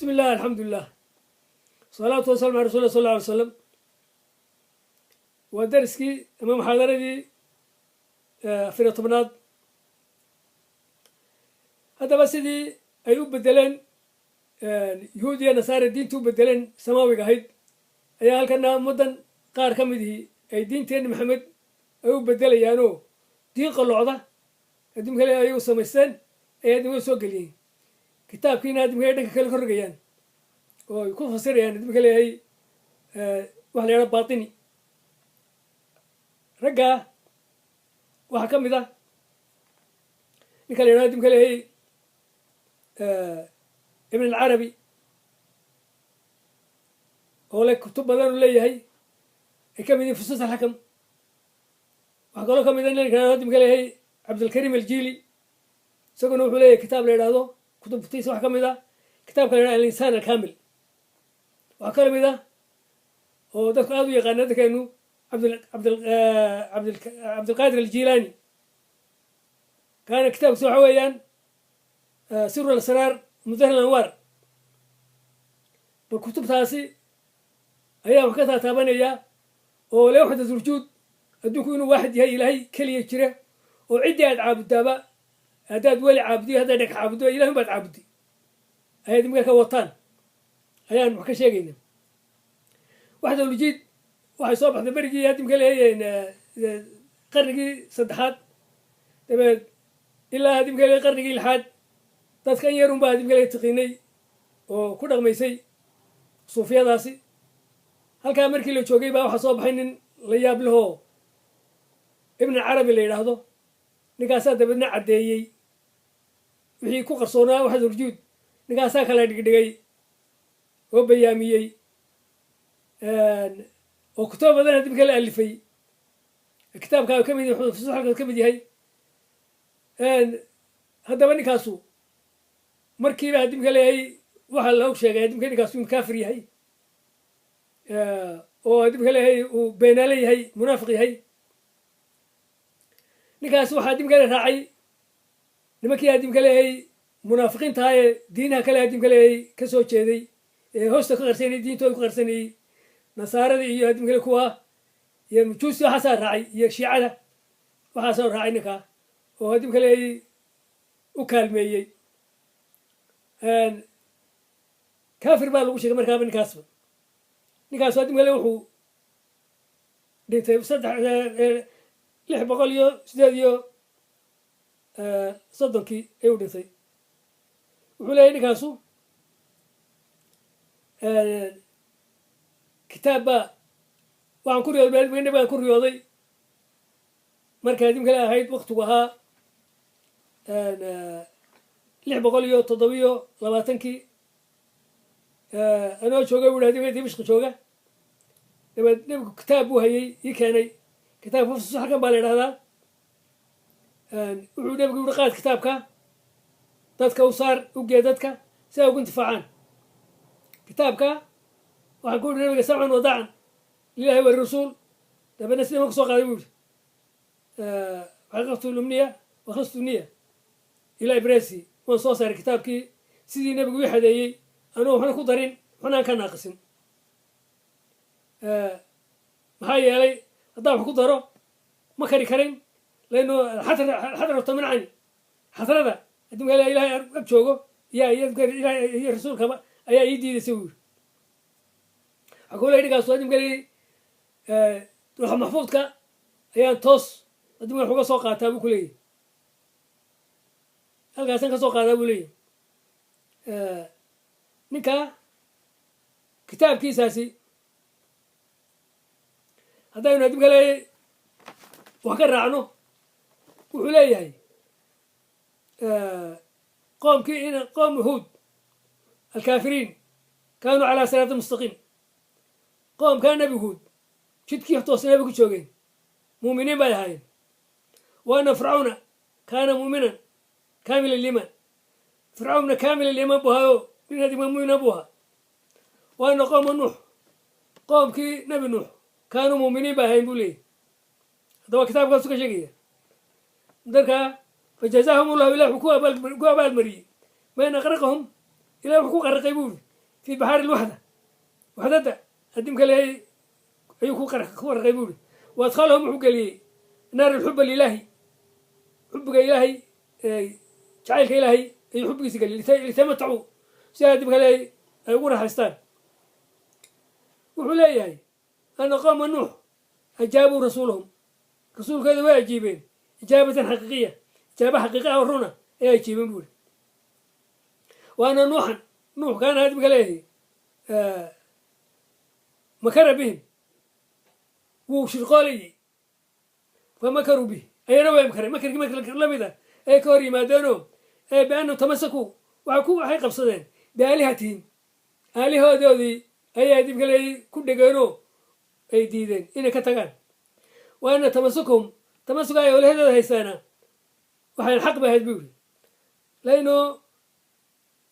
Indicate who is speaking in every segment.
Speaker 1: Bismi illah, alxamdulilah, salaatu wasalam ala rasul sal alla alay slam. Waa dariskii ama muxaadaradii 14aad. Haddaba, sidii ay u bedeleen Yuhuud iyo Nasaara diinta u bedeleen samaawiga ahayd, ayaa halkana ummaddan qaar ka midihii ay diinteenni Maxamed ay u bedelayaanoo diin qalocda adduunka le ayagu samaysteen ay adduunka soo geliyeen, kitaabkiina adduunka dhanka kale ka rogayaan oo ay ku fasirayaan adduunka leeyahay waxa la yidhaha baatini. Raggaa waxaa ka mid ah ninka la yidhahdo adduunka leeyahay Ibn Alcarabi, oo le kutub badan u leeyahay, ay ka mid yihin Fusuus Alxakam. Waxaa kaloo ka mid ah ninka adduunka leeyahay Cabdilkarim Aljili. Isaguna wuxuu leeyahay kitaab la yidhahdo, kutubtiisa waxaa ka mid ah kitaabka la yidhahdo Alinsaan Alkamil. Waxaa kaloo mid ah oo dadku aada u yaqaana dadkeenu Cabdilqaadir Aljilani. Kaana kitaabkiisa waxa weeyaan Siru Alasraar Mudahir Alanwaar. Bal kutubtaasi ayaa wax ka taataabanayaa oo le waxdat alwujuud, adduunku inuu waaxid yahay, Ilaahay keliya jira, oo ciddii aad caabuddaaba, haddaad weli caabudiyo, haddaad dhagax caabuddo, Ilahay un baad caabudday, ayaad imika ka wataan ayaan wax ka sheegayna. Waxdat alwujuud waxay soo baxday berigii hadda imka leeyahay qarnigii saddexaad, dabeed ilaa hadda imka leeyahay qarnigii lixaad dadka in yarun baa hadda imka leeyahay tiqiinay oo ku dhaqmaysay suufiyadaasi. Halkaa markii la joogay baa waxaa soo baxay nin la yaab lahoo Ibn Carabi la yidhaahdo. Ninkaasaa dabeedna caddeeyey wixii ku qarsoonaa waxdat alwujuud. Ninkaasaa kala dhigdhigay oo bayaamiyey oo kutub badan hadib kala alifay. Kitaabkaa ka mid fusuxalka ka mid yahay. Haddaba ninkaasu markiiba hadimka leeyahay waxaa la og sheegay hadimka ninkaasu inuu kaafir yahay oo hadimka leeyahay uu beenaale yahay, munaafiq yahay. Ninkaas waxaa hadimka le raacay nimankii hadimka leeyahay munaafiqiintaha ee diinaha kale hadimka leeyahay ka soo jeeday ee hoosta ka qarsanayay, diintooda ku qarsanayey, nasaarada iyo hadimka le kuwa iyo Majuusi. Waxaasaa raacay iyo Shiicada waxaasoo raacay ninkaa oo hadimka leeyahay u kaalmeeyey. Kafir baa lagu sheegay markaaba ninkaasba. Ninkaasu hadimka le wuxuu dhintay 638-kii ayuu dhintay. Wuxuu leeyahy ninkaasu kitaab baa waxaan ku riyooday, nabigaan ku riyooday markay hadimka le ahayd waktigu ahaa 627-kii, anoo jooga bu hadimka Dimashqi jooga. Dabeed nebigu kitaab buu hayey, ii keenay kitaabka Fusus halkan baa la yidhahdaa. Wuxuu nebigu yuri: "Qaad kitaabka, dadka u saar, u gee dadka si ay ugu intifaacaan kitaabka." Waxaan ku yidhi nabiga: "Samcan wadaacan lilahi walirasuul." Dabeedna sidii ma ku soo qaaday bu yidhi: "Xaqiqatu lumniya wakhlastu niya ilaa ibrasi." Waan soo saaray kitaabkii sidii nebigu ii xadeeyey, anuu waxna ku darin, waxna aan ka naaqisin. Maxaa yeelay, haddaan wax ku daro ma kari karin, laanno xadratu tamnacani, xadrada adduunka Ilahay ag joogo iyo rasuulkaba ayaa ii diidaysa, buu yiri. Waxaa kuu leey ninkaasu adduunka leeyay waxa maxfuudka ayaan toos adduunka wax uga soo qaataa buu ku leeyahy, halkaasaan ka soo qaadaa buu leeyahy. Ninka kitaabkiisaasi haddaynu adduunka leeyay wax ka raacno, wuxuu leeyahay qoomkii in qoom Huud alkaafiriin kaanuu calaa siraati mustaqiim. Qoomkaa Nebi Huud jidkii toosnaa bay ku joogeen, muuminiin bay ahaayeen. Wa ana Fircawna kaana muuminan kaamil aliimaan. Fircawnna kaamil aliimaan buu ahaayo, nin adima muumina buu ahaa. Wa ana qooma Nuux, qoomkii Nebi Nuux, kaanuu muuminiin bay ahayen, buu leeyahy. Haddaba kitaabkaasu ka sheegaya. Darkaa fajazaahum Allahu, ilah wuxuu ku abaalmariyey man aqraqahum, ilah wuxuu ku qaraqay buu yiri. Fii baxaari lwaxda, waxdadda adimka leeyahay ayuu ku qarqay buu ihi. Wa adkhalahum, wuxuu geliyey, naar alxuba lilaahi, xubiga Ilaahay, jacaylka Ilaahay ayuu xubbigiisa geliyey, litamatacuu, si adimka leeyahay ay ugu raaxaystaan. Wuxuu leeyahay ana qowma Nuux ajaabuu rasuulahum, rasuulkeeda way ajiibeen, ijaabatan xaqiiqiya, ijaaba xaqiiqa ah oo runa ay ajiibeen buu ihi. Wa ana Nuuxan, Nuux kaana adimka leeyahay makara bihim, wuu shirqoolayey, famakaruu bih, ayana way makareen makarkii makr la mid a ay ka hor yimaadeenoo biannahum tamasakuu, waxay qabsadeen, biaalihatihim, aalihoodoodii ayaa dibka leeyay ku dhegeenoo ay diideen inay ka tagaan. Wa ana tamasukhum, tamasuka ay aalihadooda haystaana waxayn xaq bay ahayd buu yihi. Laino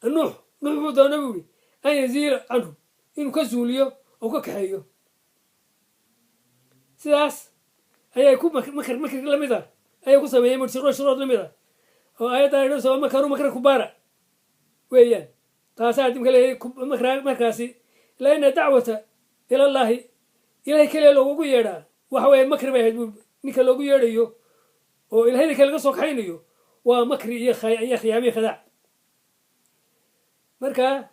Speaker 1: Nuux, Nuux wuxuu doona buu yihi an yaziila canhum, inuu ka zuuliyo oo ka kaxeeyo. Sidaas ayay ku makr makr lamid a ayay ku sameeyeen, shirqood shirqood lamid a oo aayadda ay makaru makra kubaara weeyaan. Taasaa dibka leeyahay markaasi laina dacwata ilallaahi, Ilahay keliya loogugu yeedhaa, waxa weeye makri bay ahayd buu. Ninka loogu yeedhayo oo ilahayda kale laga soo kaxaynayo waa makri iyo khiyaamiyo khadaac. Marka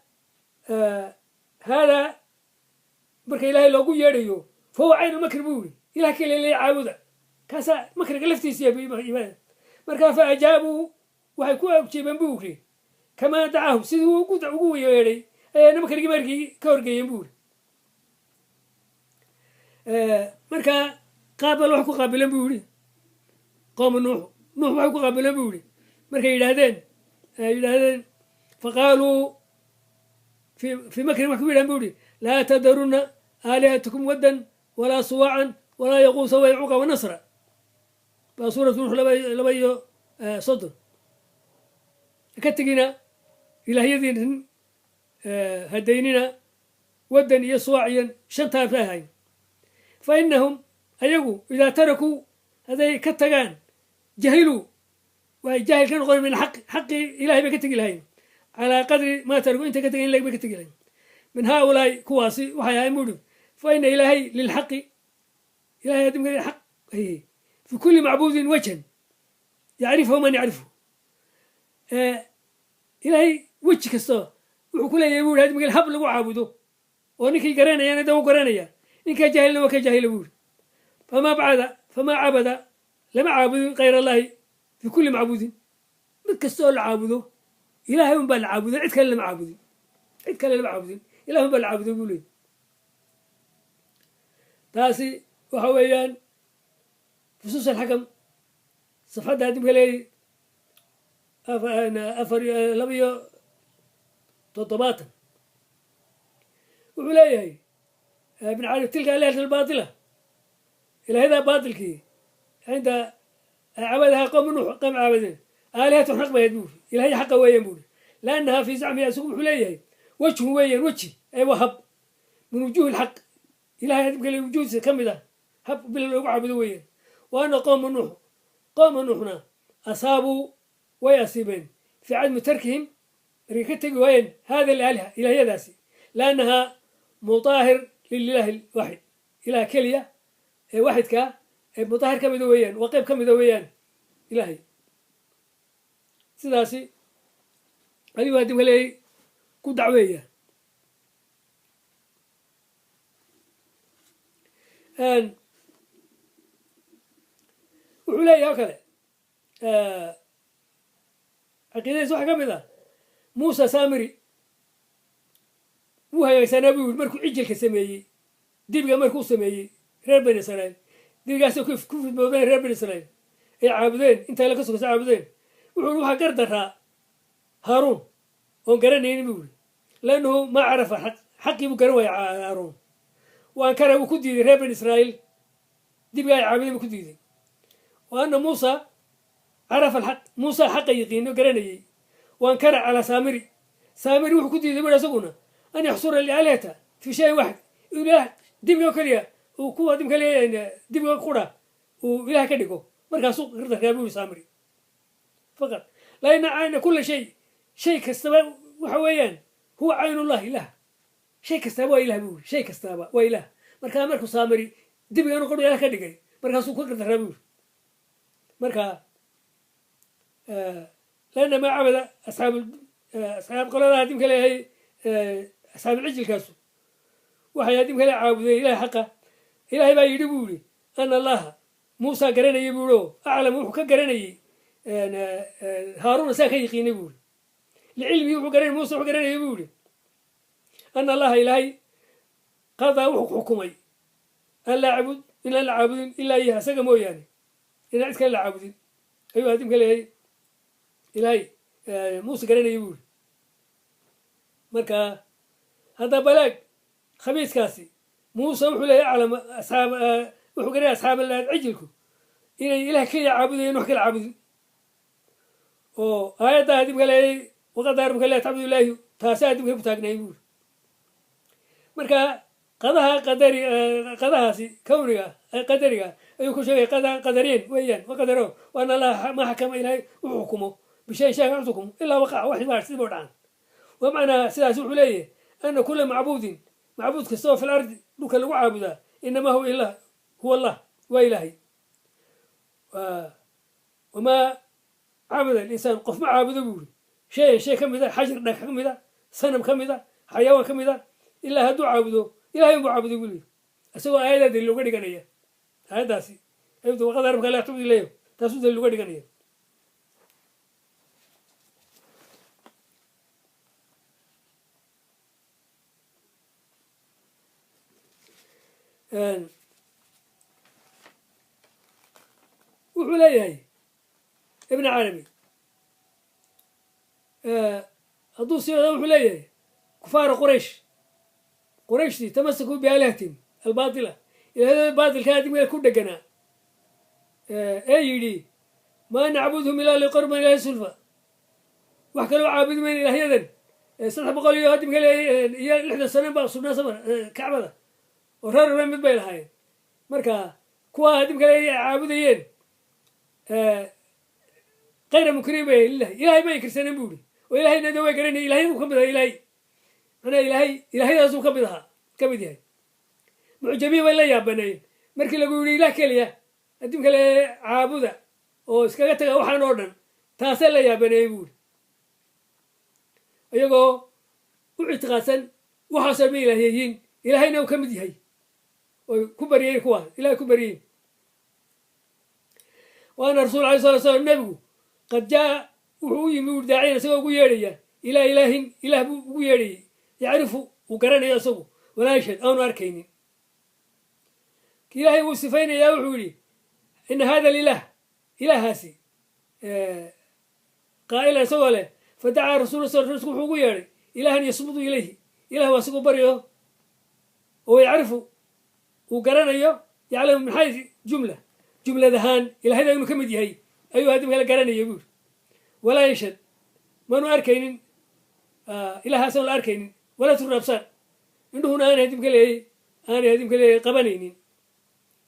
Speaker 1: haadaa marka Ilaahay loogu yeedhayo fa huwa caynu makri buu yiri. Ilah keliya la caabuda, kaasaa makriga laftiisiya. Markaa fa ajaabuu, waxay ku ajiibeen buu yiri, kamaa dacaahum, sidii ugu yeedhay ayayna makrigii markii ka horgeeyeen buu yiri. Marka qaabal wax ku qaabileen buu yidhi qooma Nuux, Nuux waxay ku qaabileen buu yidhi markay yidhaahdeen faqaaluu fi makrin, wax ku yidhahan buu yidhi: laa tadarunna aalihatakum waddan walaa suwaacan walaa yaquusa wayacuuqa wanasra. Baa suuratu Nuux 32. Ka tegina ilaahyadiin, hadaynina waddan iyo suwaac iyo shantaa bay ahayn. Fa inahum, ayagu, idaa tarakuu, hadday ka tagaan, jahiluu, waxay jaahil ka noqon min xaqi, xaqii Ilahay bay ka tegi lahayn, calaa qadri maa tarakuu, intay ka tagay in leg bay ka tegi lahayn. Min haaulaai, kuwaasi waxay ahayn buuri. Fa ina Ilaahay lilxaqi, Ilahay adimka xaq fi kulli macbuudin wajhan yacrifhu man yacrifhu. Ilaahay weji kasta wuxuu ku leeyahay bu yidhi hab lagu caabudo oo ninkii garanayana da u garanaya, ninkaa jaahilna waa ka jaahila bu yidhi. Famaa bacda famaa cabada, lama caabudin, kayr allahi fi kulli macbuudin. Mid kasta oo la caabudo Ilahay un baa la caabuday, cid kale lama caabudin, cid kale lama caabudin, Ilahay un baa la caabuday buu leeyay. Taasi waxa weeyaan fusuus alxakam, safxadda hadibka leeyay afar 72. Wuxuu leeyahay Ibn Cali: tilka alihata albaatila, ilaahyadaa baatilkii cinda cabadaha qowm Nuux, qowm caabadeen, aalihatu xaq bay ahayd buuri, ilahya xaqa weeyaan buuri. Laannaha fii zacmihi, isagu wuxuu leeyahay, wajhun weeyaan, weji ay waa hab min wujuhi lxaq, Ilahay hadibka le wujuhdiisa ka mid ah, hab bil loogu caabudo weeyaan. Wa ana qowma Nuux, qowma Nuuxna, asaabuu, way asiibeen, fii cadmi tarkihim, markay ka tegi waayeen, hada alaaliha, ilaahyadaasi, laannahaa mutaahir lililaahi waaxid, ilaah keliya ee waaxidkaa ee mutaahir ka mida weeyaan, waa qayb ka mida weeyaan Ilahay. Sidaasi ayuu hadibka leeyay ku dacweeya. Wuxuu leeyahay oo kale caqiidadiis waxaa ka mid ah Muusa Samiri wuu hagaagsanaa buu yidhi markuu cijilka sameeyey, dibiga markuu sameeyey reer Bani Israiil, dibigaasay ku fidmoobeen reer Bani Israiil ay caabudeen, intay la ka sokaysa caabudeen. Wuxuu yidhi waxaa gar daraa Haaruun oon garanaynin buu yidhi, lannahu maa carafa xaq, xaqii buu garan waayay Haaruun. Wa ankara, wuu ku diiday reer Bani Israiil dibiga ay caabudeen buu ku diiday. Wa ana Muusa carafa alxaq, Muusa xaqa yiqiino garanayey. Wa ankara calaa Saamiri, Saamiri wuxuu ku diiday bui isaguna an yaxsura alaalihata fi shayin waxid, inuu Ilaah dibiga oo keliya uu kuwa dibka leeyahay dibiga qura uu Ilaah ka dhigo, markaasuu gardarkaa buu yidhi Saamiri. Faqad laina cayna kula shay, shay kastaba waxa weeyaan huwa caynullah, ilaah. Shay kastaaba waa ilah buu yiri, shay kastaaba waa ilaah. Markaa markuu Saamiri dibigan qodhu ilaah ka dhigay, markaasuu ka gardaraa buu yiri. Marka لأن ما عبد أصحاب asxaab qoladaha hadimka leeyahay asxaabulcijilkaasu waxay hadimka le caabudeen ilahay xaqa. Ilaahay baa yidhi buu yidhi ana Allaha Muusa garanayay buu yidhi, oo aclam wuxuu ka garanayey Haaruuna saa ka yiqiinay buu yidhi. Licilmihi wuxuu garanay Muusa wuxuu garanayay buu yidhi ana Allaha Ilaahay qadaa wuxuu xukumay an laa cabud inaan la caabudin ilaa iyaha isaga mooyaane, inaan cid kale la caabudin ayuu hadimka leeyahay Ilaahay Muuse garanayay buu yidhi. Marka hadda balaag khabiiskaasi Muuse wuxuu leeyahy aclam asxaab wuxuu garanaya asxaab cijilku inay Ilaah keliya caabudayeen, wax kala caabudin, oo aayaddaa hadimka leeyahay وقضى ربك ألا تعبدوا إلا إياه taasaa hadimka ku taagnaay buu yidhi. Marka qadaha qadari, qadahaasi kawniga qadariga ayuu ku sheegay, qada qadariyeen weeyaan. Waqadaro وأن الله ما حكم, Ilahay wuxuu xukumo بشيء shay xukumo إلا وقع, wax baa sidii dhacan. ومعنى sidaas wuxuu leeyahay أن كل معبود, macbuud kasta oo في الأرض dhulka lagu caabudaa, إنما هو إله هو الله, waa Ilaahay. وما عبد الإنسان, qof ma caabudo buu yiri shayan shay ka mid a, xajar dhag ka mid a, sanam ka mid a, xayawaan ka mid a, ilaa hadduu caabudo Ilahay unbuu caabuday buu leeyahy, isagoo aayaddaa daliil uga dhiganaya. Aayaddaasi ayadu وقضى ربك ألا تعبدوا إلا إياه taasuu daliil uga dhiganaya. Wuxuu leeyahay Ibn Carabi hadduu sii wado, wuxuu leeyahay كفار قريش, Qurayshtii تمسكوا بآلهتهم الباطلة, ilahyadooda baatilkaa dib ku dheganaa ee yidhi ما نعبدهم إلا ليقربونا إلى الله زلفى, wax kaloo caabudi mayna ilaahyadan. 300 iyo hadimka iyo 60 sano baa sugnaa safar Kacbada oo reer walba mid bay lahaayeen. Marka kuwa hadimka le caabudayeen غير منكرين bay لله, Ilahay ma inkirsanen bu yidhi, oo Ilahayna de way garanay, ilahyadu ka mid ahaa Ilahay, manaa Ilahay ilahyadaasuu ka mid ahaa, ka mid yahay. Mucjabiin bay la yaabaneeyeen markii lagu yidhi Ilah keliya adduunka le caabuda oo iskaga taga waxaan oo dhan, taasee la yaabaneeyey bu yidhi, iyagoo u ictiqaadsan waxaasoo ma ilaahyeyiin, Ilaahayna uu ka mid yahay, oy ku baryeen kuwa Ilahay ku baryeen. وأن رسول عليه الصلاة والسلام, nebigu قد جاء wuxuu u yimi uri داعيا isagoo ugu yeedhaya إلى إله, Ilaah buu ugu yeedhayay, يعرفه uu garanayo isagu ولا يشهد aanu arkaynin. Ilaahay wuu sifaynayaa, wuxuu yidhi إن هذا الإله ilaahaasi قائلا isagoo leh فدعا رسول sal rasulku wuxuu ugu yeedhay إلها يصمد إليه, Ilah waa isagoo baryo oo يعرفه uu garanayo, يعلم من حيث جملة, jumlad ahaan ilahyada inuu ka mid yahay ayuu haddii kala garanaya buuri. ولا يشهد maanu arkaynin, ilahaasoon la arkaynin, ولا تدركه الأبصار, indhuhuna aanay hadib ka leeyay aanay hadib ka leeyay qabanaynin.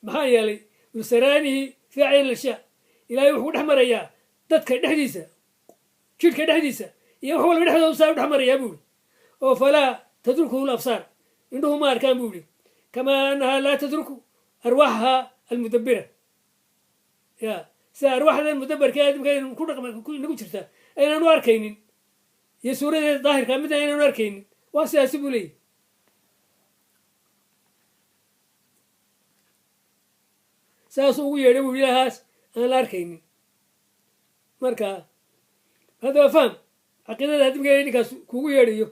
Speaker 1: Maxaa yeelay يسريانه في أعيان الأشياء, Ilahay wuxuu dhex marayaa dadka dhexdiisa, jidhka dhexdiisa iyo wax walba dhexdooda saa u dhex marayaa buuri, oo فلا تدركه الأبصار, indhuhu ma arkaan buu yidhi, كما أنها لا تدرك أرواحها المدبرة ya sida arwaaxda mudabarka aadamka ku dhaqma nagu jirta aynaanu arkaynin iyo suuradeeda daahirka midna aynaanu arkaynin. Waa sidaasi buu leeyahy. Saasuu ugu yeedhay buu ilaahaas aan la arkaynin. Marka haddaba faham caqiidada hadimka ninkaas kugu yeedhayo.